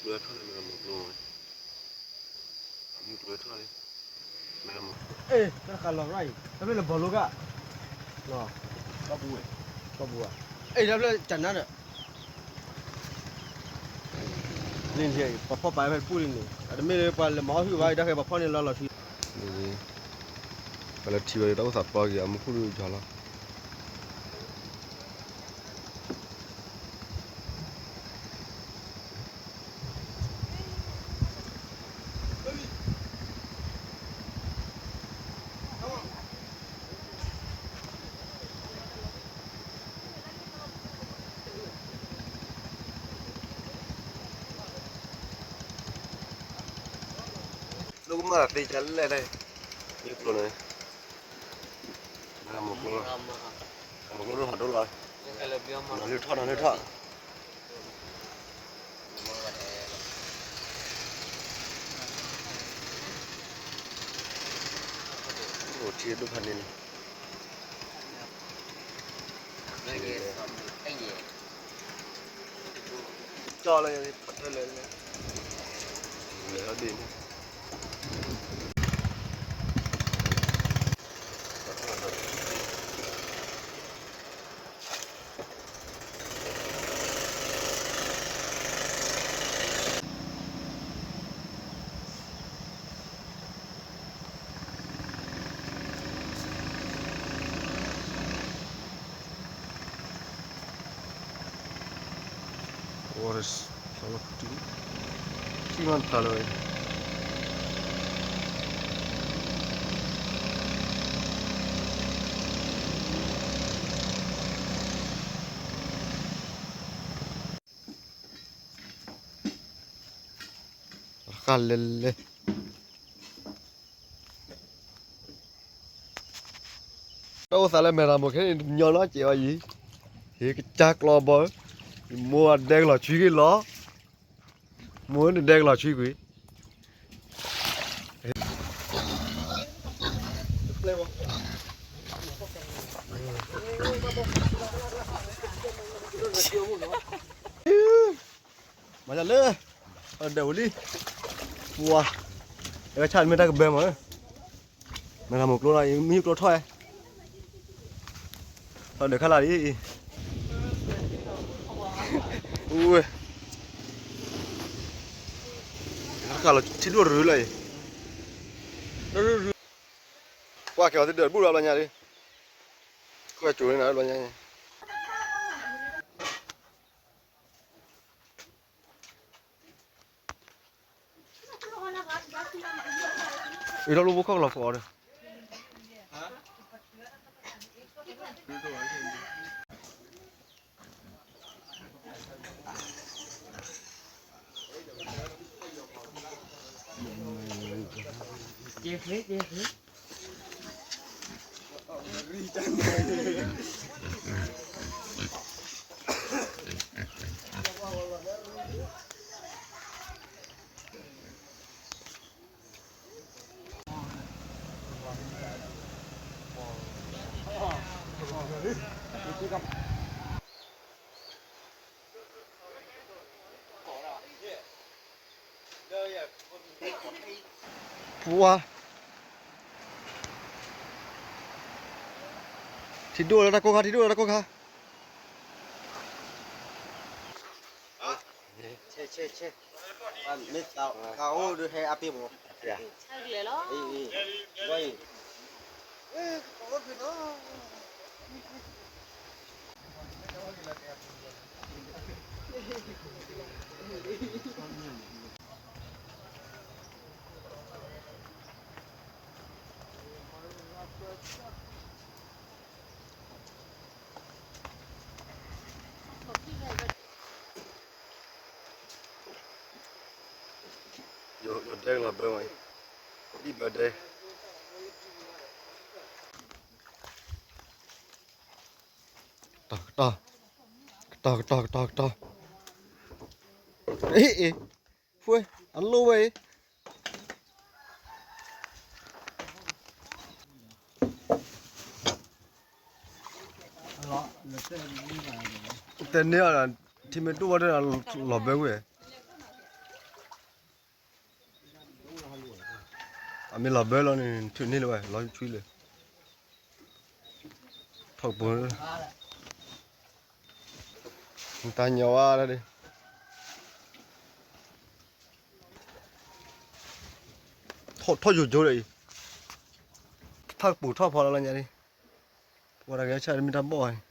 ကျိထီၣ်လၢမဲရမိၢ်ကျိ, မ့ၢ်ကျိထီၣ်လၢ, မဲရမိၢ်, အဲ တၢ်ဃးလီၤရၣ်အံၤ တမ့ၢ်လၢဘီလိကၣ်, အဲ တၢ်ဖျၢၣ်ကနါဒီး န့ၣ် ပှၤဖီၣ်ပာ်ဖဲတပူၤလံန့ၣ် အတမ့ၢ်လၢပှၤလဲၤမၤအီၣ်ဟုၣ်ဘၣ် တၢ်ဃဲပှၤဖီၣ်န့ၢ်လီၤလီၤထံ ပှၤလၢထံဝဲတၢ်အိၣ်သးပျီက့ၤ အမူခိၣ်ဒုးယီၤလီၤ. လၢကမၤသ့ကလဲၣ်လဲၣ်, မ့ၢ်ကျိန့ၣ်, မ့ၢ်ကျိ, မ့ၢ်ကျိဟးဒိၣ်လီၤ, နလုၢ်ထီၣ် နလုၢ်ထီၣ်, အိၣ်ထံဒိၣ်ဖးန့ၣ်လီၤ. ကၠီလၢ လဲၤဟီၣ်ဒ့ၣ်န့ၣ် What is, ထံမးတဖျါလၢၤဝဲ, ဃၣ်လဲၤလဲၤ တၢ်အိၣ်သးလၢမဲရမိၢ်ခဲအံၤ ညီနီၢ်ကဲးဝဲယံၤ, ဟ့ၣ်ကစၢ်ကျီဘီ, ယမိၢ်အဒဲကလီၤဆွံက့ၤလီၤ, မိၢ်နဒဲကလီၤဆွံကွံာ်, မၤလၢ ဒဲးဝံၤလံ, ပှၤ, အဝဲဆၣ်မ့ၢ်တၢ်ကဘၢမး, မဲရမိၢ်ကျိလီၤ မ့ၢ်ကျိထီၣ်, ထီၣ်ဒဲးခါလာ်လံ, ဝဲ, ခါလီၤထံဒိၣ်ရူလီၤအံၤ, ပှၤကဲၤအီၤသ့ၣ်ဒၢးတဘူၣ်လီၤဘျီညါလံ, ကွၢ်ကၠိၤန့ၣ်ဘျီညါ အံၤထီၣ်လိၣ်ဘိခီၣ်ကလီၤဖီအီၤဒီး, ပှၤ, ထံဒိၣ်လၢတၢ်ကိၢ်ခါ ထံဒိၣ်လၢတၢ်ကိၢ်ခါ, မ့ၢ်သးအိၣ်ဒီးဟဲအါပ့ၢ်မး, ယဒဲကလီၤဘၢမး, ဒ်ဘၢဒဲ, ကတီၢ်, ကတီၢ်, ကတီၢ်, ကတီၢ်, ကတီၢ်, အ့ အ့ ဖှဲ အလိၣ်ဝဲအံၤ, တဲန့ၢ်အီၤ ထံမ့ၢ်ဒိၣ်ဝဲဒၣ်လီၤဘၢကွံာ်, အမ့ၢ်လီၤဘၢလီၤန့ၣ် ထုးန့ၢ်လၢၤဝဲ လီၤဆှံလၢၤ, ထီၣ်ကပူၤ, နတၢ်ညီဝါလၢဒၣ်, ထီၣ်ယိာ်ယိာ်ဒီးအံၤ, ထီၣ်ကပူၤထီၣ်ဖီလီၤလီၤညါန့ၣ်, ပှၤတဂၤဆၣ်တမ့ၢ်တၢ်ဘီၣ်န့ၣ်,